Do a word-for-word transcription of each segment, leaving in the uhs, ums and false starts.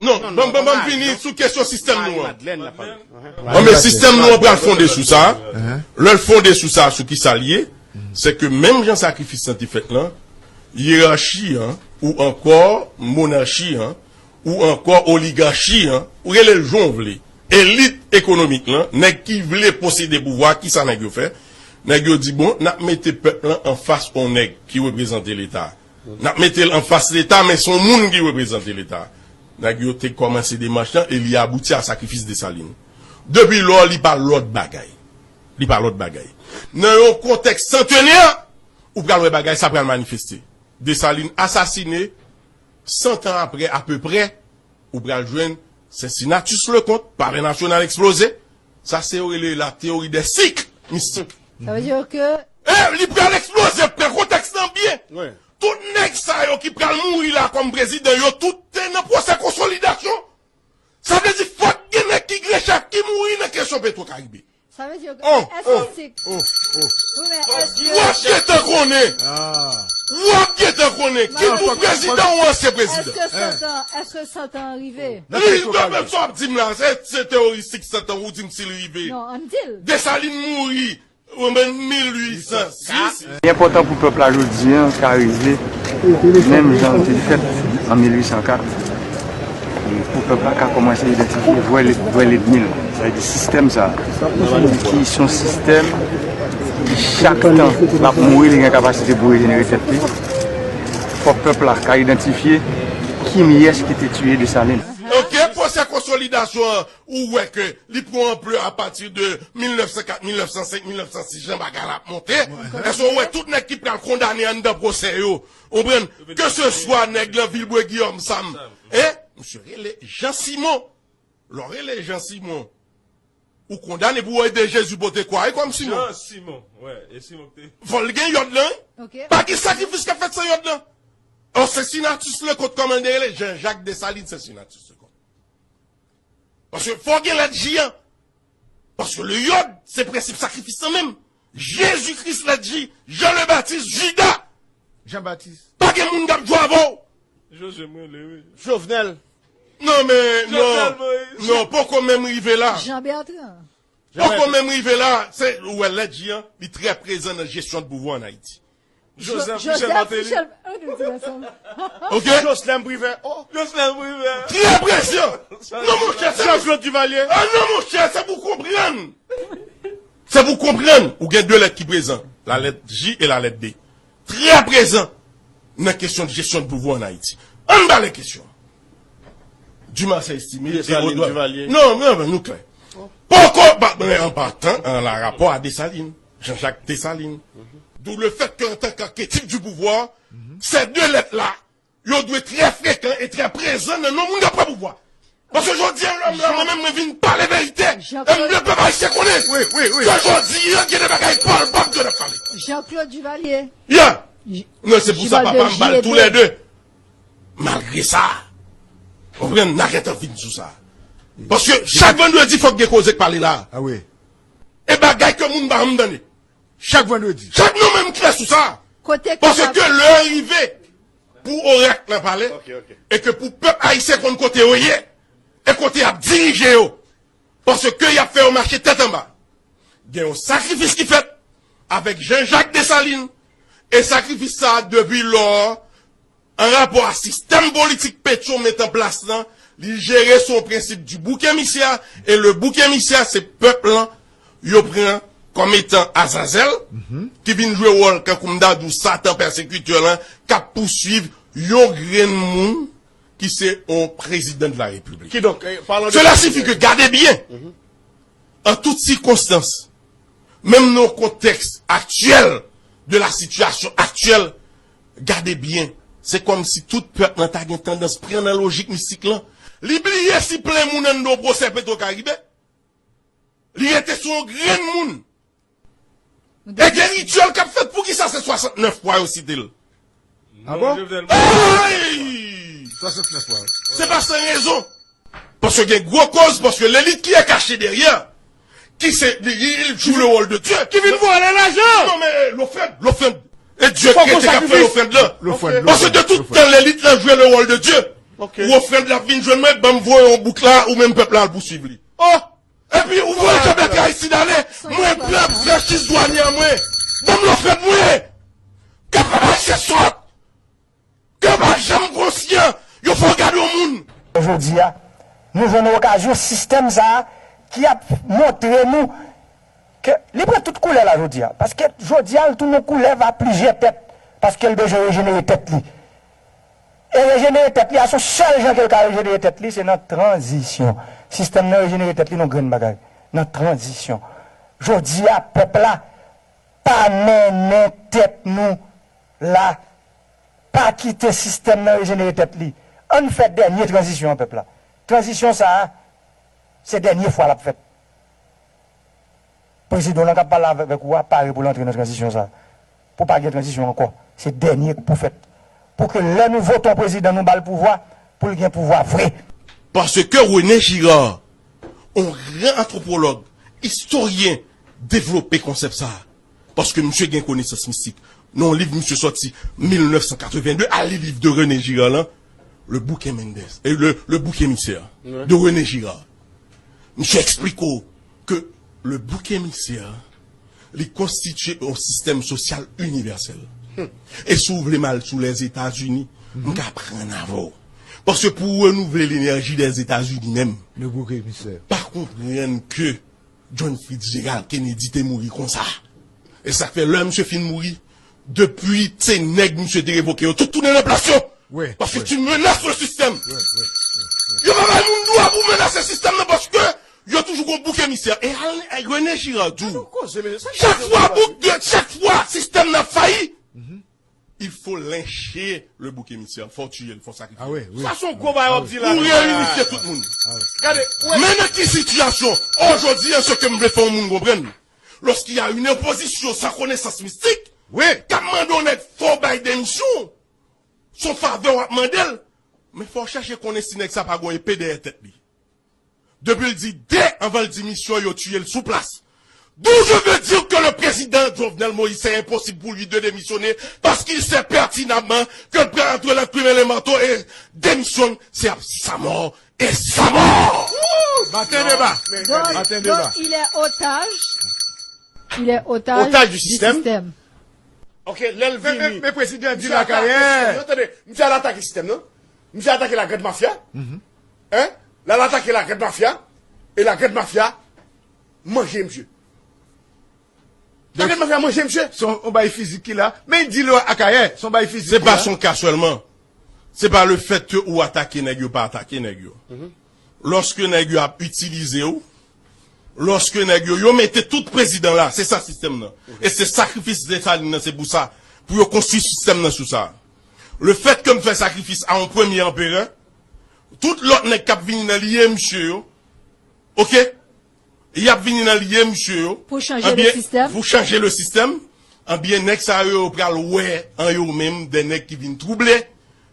Non, ban m fini sou kesyon sistèm nou an. Bon, men sistèm nou an pral fonde sou sa. Lè l fonde sou sa, sou ki sa l ye, se ke menm jan sakrifis lan te fèt lan, yerachi an, ou ankò monachi an, ou ankò oligachi an, ou rele l jan w vle, elit ekonomik lan, nèg ki vle posede pouvwa, ki sa nèg yo fè? Nèg yo di, bon, n ap mete pèp lan anfas yon nèg ki reprezante Leta. N ap mete l anfas Leta, men se yon moun ki reprezante Leta. Nèg yo te kòmanse demach lan e li abouti a sakrifis Desalin. Depi lò, li pa lòt bagay. Li pa lòt bagay. Nan yon kontèks santenè, ou pral wè bagay sa pral manifeste. Desalin asasine, san tan apre apeprè, ou pral jwenn Cincinnatus Leconte, Palè Nasyonal eksploze. Sa se yo rele la théorie des cycles mystiques. Sa vle di ke E li pral eksploze, pran kontèks lan byen. Tout nèg sa yo ki pral mouri la kòm prezidan, yo tout te nan pwosè konsolidasyon. Sa vle di fòk gen nèg ki gen chèf ki mouri nan kesyon Petwokaribe. Sa vle di, Oh, èske oh, se oh, oh. Wi, men èske W ap gentan konnen. Ah. W ap gentan konnen. Ki tou prezidan ou ansyen prezidan. Èske Santan, èske Santan rive? Li, sa w ap di m la, se, se teyoristik Santan, ou di m si l rive. Non, ann di l. Desalin mouri, ou menm mil uit san sis. Li enpòtan pou pèp la jodi an ka rive, menm jan l te fèt an mil uit san kat, pou pèp la ka kòmanse idantifye vrè lèt, vrè lèt mil. Sa vle di sistèm sa, ki se yon sistèm ki chak tan l ap mouri, li gen kapasite pou rejenere tèt li. Fòk pèp la ka idantifye kiyès ki te tiye Desalin. Ok, pwosè konsolidasyon an, ou wè ke li pran anplè apati de mil nèf san kat, mil nèf san senk, mil nèf san sis, jan bagay la ap monte. Èske ou wè tout nèg ki pral kondane anndan pwosè yo? Ou konprann? Ke se swa nèg lan Vilbrun Guillaume Sam. Hein? Misye rele Jean Simon. Lè w rele Jean Simon, ou kondane pou w ede Jezi pote kwa, e kòm Simon. Jean Simon, wè, e Simon ki te. Fò l gen yòd lan, wi. Ok. Pa gen sakrifis k ap fèt san yòd lan. Ò, Cincinnatus Leconte, kòman l te rele? Jean Jacques Dessalines Cincinnatus Leconte. Paske fò w gen lèt J an. Paske le yòd, se prensip sakrifis lan menm. Jezi Kris, lèt J, Jan le Batis, Jida. Jan Batis. Pa gen moun k ap jwe avè w. Jozye m rele, wi. Jovenel. Non, men, non. Jovenel Moïse. Non, poko menm rive la. Jean Bertrand. Poko menm rive la. Se, ou wè, lèt J an, li trè prezan nan jesyon de pouvwa an Ayiti. Joseph Michel Martelly. Michel, oh, nou di ansanm. Ok? Jocelyn Privert. Oh. Jocelyn Privert. Trè prezan. Non, monchè, se Jean-Claude Duvalier. Ah, non, monchè, se pou konprann. Se pou konprann. Ou gen de lèt ki prezan. La lettre J et la lettre D. Trè prezan nan kesyon de jesyon de pouvwa an Ayiti. Ann ba lè kesyon. Dumas a estimé. Desalin, Duvalier. Non, non, non, nou klè. Poko, ba, men an patan, an la rapò a Desalin. Jean-Jacques Dessalines. D'où le fait que, en tant qu'archétype du pouvoir, ces deux lettres-là, yo dwe trè frekan e trè prezan nan non moun k ap pran pouvwa. Paske jodi a, lòm la, mwen menm, mwen vin pale verite. E m vle pèp ayisyen konnen. Wi, wi, wi. Ke jodi a, gen de bagay palpab ke n ap pale. Jean-Claude Duvalier. Yeah. Non, se pou sa, papa m ba l toulède. Malgre sa, konprann, n a gentan vin sou sa. Paske chak vandredi, fòk gen koze k pale la. Ah wi. E bagay ke moun pa janm tande. Chak vandredi. Chak nou menm klè sou sa. Kote ke Paske lè rive pou orak lan pale, e ke pou pèp ayisyen konn kote yo ye, e kote y ap dirije yo. Paske y ap fè yo mache tèt anba. Gen yon sakrifis ki fèt avèk Jean-Jacques Dessalines, e sakrifis sa a depi lò, an rapò a sistèm politik Petro met an plas lan, li jere sou yon prensip du bouc émissaire, e le bouc émissaire se pèp lan yo pran kòm etan Azazèl, ki vin jwe wòl kankou m ta di w Satan pèsekitè lan, k ap pouswiv yon grenn moun ki se yon prezidan de la repiblik. Kidonk, eh, palan de Cela signifie que, gade byen, en toute circonstance, menm nan kontèks aktyèl, de la sitiyasyon aktyèl, gade byen, se kòmsi tout pèp lan ta gen tandans pran nan lojik mistik lan. Li bliye si plen moun anndan pwosè Petwokaribe. Li rete sou yon grenn moun. E gen rityèl k ap fèt. Poukisa se swasantnèf fwa yo site l? Ah bon? Ay! Swasantnèf fwa. Se pa san rezon. Paske gen gwo koz, paske lelit ki e kache dèyè, ki se, li, li, li joue le rôle de Dieu. Ki vin vòlè lajan. Non, men, eh, lofrann, lofrann. E Dye ki te k ap fè lofrann lan. Paske de tout tan, lelit lan jwe le rôle de Dieu. Ok. Ou ofrann l ap vin jwenn mwen, ban m voye yon bouk la, ou menm pèp la al pouswiv li. Oh! Epi ou voye Jean Bertrand Aristide ale, mwen pran frè Chis Dwanyè mwen. Ban m l ofrann mwen. Ke pa mache sòt. Ke pa janm konsyan. Yo fè w gade yon moun. Jodi a, nou jwenn okazyon sistèm sa a ki ap montre nou ke li pran tout koulè la jodi a. Paske jodi a, l tounen yon koulèv a plizyè tèt. Paske l bezwen rejenere tèt li. E rejenere tèt li a, se yon sèl jan ke l ka rejenere tèt li, se nan tranzisyon. Sistèm nan rejenere tèt li nan yon grenn bagay. Nan tranzisyon. Jodi a, pèp la pa mennen tèt nou la. Pa kite sistèm nan rejenere tèt li. Ann fè dènye tranzisyon an, pèp la. Tranzisyon sa a, se dènye fwa l ap fèt. Prezidan w lan k ap pale avèk ou a pare pou l antre nan tranzisyon sa a. Pou pa gen tranzisyon ankò. Se dènye k pou fèt. Pou ke lè nou vote yon prezidan, nou ba l pouvwa, pou l gen pouvwa vre. Paske René Girard, yon gran antwopològ, istoryen, devlope konsèp sa a. Paske misye gen konesans mistik. Nan yon liv misye sòti mil nèf san katreven de, al li liv de René Girard lan, Le Bouc Émissaire, e le, Le Bouc Émissaire de René Girard. Misye eksplike w ke le bouc émissaire, li konstitye yon sistèm sosyal inivèsèl. E si w vle m al sou Lèzetazini, m ka aprann avè w. Paske pou w renouvle lenèji Lèzetazini menm, pa konprann ke John Fitzgerald Kennedy te mouri konsa. E sa k fè lè misye fin mouri, depi se nèg misye te revoke yo, tout tounen nan plas yo. Paske tu menaces le système. Yo pa bay moun dwa pou menase sistèm nan paske yo toujou gon bouk emisè. E al, e René Girard di w, chak fwa bouk de, chak fwa sistèm nan fayi, il faut lyncher le bouc émissaire. Fò w tiye l, fò w sakrifye l. Sa se yon gwo bagay w ap di la. Pou reyinifye tout moun. Gade, men nan ki sitiyasyon, aujourd'hui, ce que m vle fè yon moun konprann. Lorsqu'il y a une opposition sans connaissance mystique, k ap mande yon nèg fò w bay demisyon, se yon favè w ap mande l, men fò w chèche konnen si nèg sa pa gon epe dèyè tèt li. Depi l di de anvan l di misyon, yo tiye l sou plas. D'où je veux dire que le président Jovenel Moïse, c'est impossible pour lui de démissionner parce qu'il sait pertinemment que le prend entre la plume et le marteau et démissionne, c'est à sa mort et sa mort. Maten deba. Maten deba. Donc, il est otage. Il est otage du système. Ok, lè l vini. Men prezidan di l Akayè. Tande, misye al atake sistèm nan. Misye atake la grande mafia. Hein? L al atake la grande mafia. E la grande mafia manje misye. La grande mafia manje misye. Se yon bay fizik ki la. Men di l Akayè, se yon bay fizik. Se pa son ka sèlman. Se pa le fèt ke ou atake nèg yo, pa atake nèg yo. Lòske nèg yo ap itilize w, lòske nèg yo, yo mete tout prezidan la, se sa sistèm nan. E se sakrifis Desalin nan, se pou sa, pou yo konstwi sistèm nan sou sa. Le fèt ke m fè sakrifis a yon premye anperè, tout lòt nèg k ap vini nan liye misye yo, ok, y ap vini nan liye misye yo, pou chanje le sistèm, pou chanje le sistèm, anbyen nèg sa yo, yo pral wè an yo menm de nèg ki vin twouble,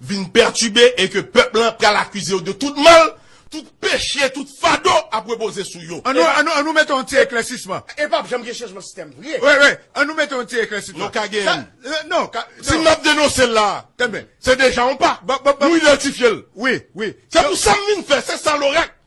vin pètibe e ke pèp lan pral akize yo de tout mal, tout peche, tout fado ap repoze sou yo. Ann nou, ann nou, ann nou mete yon ti eklèsisman. E p ap janm gen chanjman sistèm vre. Wi, wi, ann nou mete yon ti eklèsisman. Nou ka gen. Sa, euh, non, ka, si non. M ap denonse l la, se deja yon pa. Nou idantifye l. Wi, wi. Se pou sa m vin fè, se sa lorak.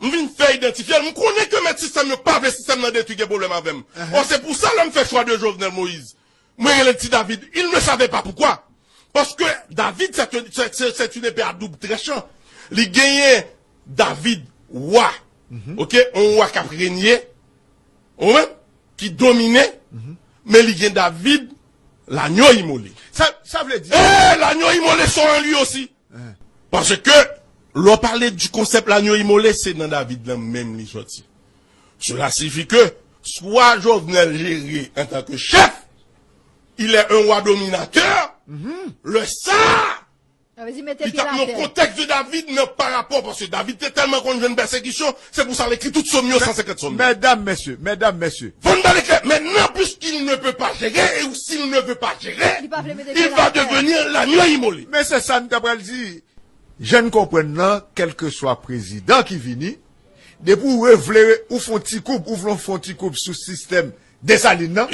M vin fè idantifye l. M konnen ke mèt sistèm yo pa vle sistèm nan detwi, gen pwoblèm avè m. Bon, se pou sa lè m fè chwa de Jovenel Moïse, mwen rele l Ti David. Il ne savait pas pourquoi. Paske David, c'est un, c'est, c'est, c'est une épée à double tranchant. Li genyen David, wa. Ok? Yon wa k ap renye. Ou konprann? Ki domine. Men li gen David, l'agneau immolé. Sa, sa vle di. E, l'agneau immolé sont en lui aussi. Paske, lè w pale di konsèp l'agneau immolé, se nan David lan menm li sòti. Cela signifie que soit Jovenel jere en tant que chef, il est un roi dominateur, le sa, li t ap nan kontèks de David nan pa rapò, paske David te tèlman konn jwenn pèsekisyon, se pou sa l ekri tout sòm yo, san senkant sòm yo. Mesdames, messieurs, mesdames, messieurs. Van bale klè, maintenant, puisqu'il ne peut pas gérer, et s'il ne veut pas gérer, il va devenir l'agneau immolé. Men se sa n ta pral di. Jan n konprann nan, kèlkeswa prezidan ki vini, depi w vle, ou fè yon ti koup, ou vle fè yon ti koup sou sistèm Desalin nan.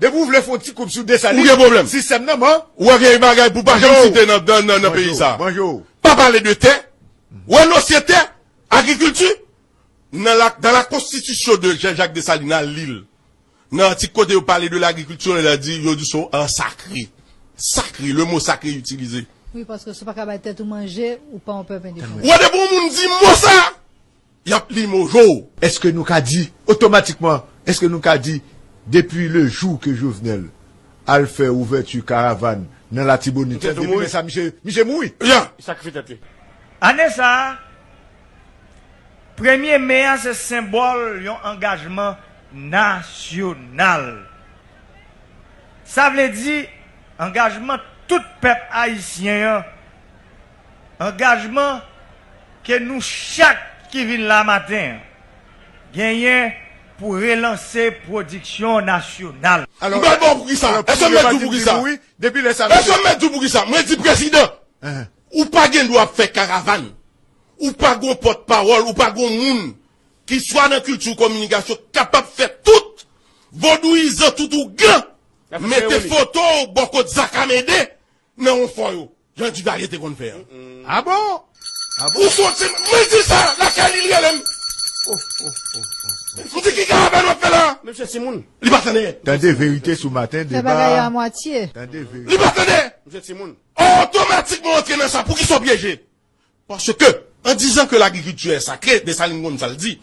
Depi w vle fè yon ti koup sou Desalin, ou gen pwoblèm. Sistèm nan, man. Ou wè gen bagay pou pa janm site nan, nan, nan, nan peyi sa. Bonjou. pa pale de tè, renonse tè, agrikilti. Nan la, dans la constitution de Jean-Jacques Dessalines, al li l. Nan atik kote yo pale de lagrikilti, yo di, yo di se yon art sacré. Sacré, le mot sacré itilize. Wi, paske si w pa ka bay tèt ou manje, ou pa yon pèp endepandan. Ou wè depi yon moun di mo sa, y ap li mo jo. Èske nou ka di otomatikman, èske nou ka di depi le jou ke Jovenel al fè ouvèti karavàn nan Latibonit, depi lè sa misye misye mouri? Ya. Sakrifye tèt li. Ane sa a, premye me a se senbòl yon angajman nasyonal. Sa vle di angajman tout pèp ayisyen an, angajman ke nou chak ki vin la maten an genyen pou relanse pwodiksyon nasyonal. M pral ba w poukisa. Èske m mèt di w poukisa? Èske m mèt di w poukisa? Mwen di prezidan, ou pa gen dwa ap fè karavàn. Ou pa gon pòtpawòl, ou pa gon moun ki swa nan kilti ou kominikasyon kapab fè tout vodouyizan tout ougan mete foto w bò kot Zak Amede nan yon fò yo. Jan Duvalier te konn fè an. Ah bon? Ou soti, mwen di sa, lakay li l rele m. M di ki karavàn w ap fè la? Mesye timoun. Li pa tande. Tande verite sou maten deba. Fè bagay yo a mwatye. Tande verite. Li pa tande. Mesye timoun. Otomatikman antre nan sa. Poukisa w pyeje? Paske, an dizan ke lagrikilti è sakre, Desalin konn sa l di,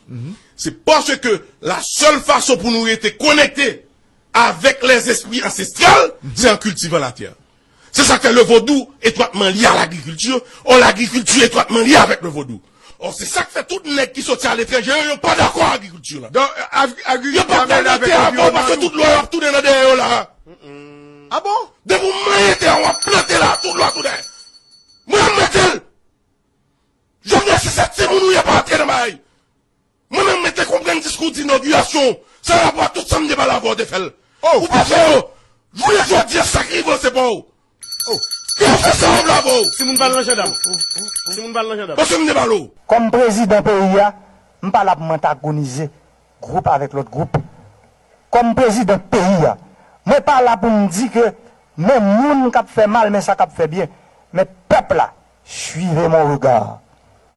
se paske la sèl fason pou nou rete konekte avèk lèzespri ansestral, se an kiltivan latè. Se sa k fè le vodou etwatman lye a lagrikilti, or lagrikilti etwatman lye avèk le vodou. Or se sa k fè tout nèg ki soti aletranje yo, yo pa dakò ak agrikilti la. Yo pa dakò avè w paske tout lwa yo ap tounen nan dèyè yo la. Ah bon? Depi w manyen tè a, w ap plante la, tout lwa tounen. Mwen menm mete l. Jovenel, si se timoun ou ye, pa antre nan bagay. Mwen menm mwen te konprann diskou dinogirasyon w, se rapò a tout sa m te pale avè w te fè l. Ou pa fè yo. Jounen jodi a sa k rive w se pa w. Yo fè sa w vle avè w. Timoun pale nan jandam. Timoun pale nan jandam. Paske m te pale w. Kòm prezidan peyi a, m pa la pou m antagonize gwoup avèk lòt gwoup. Kòm prezidan peyi a, mwen pa la pou m di ke men moun k ap fè mal, men sa k ap fè byen. Men pèp la, suivez mon regard.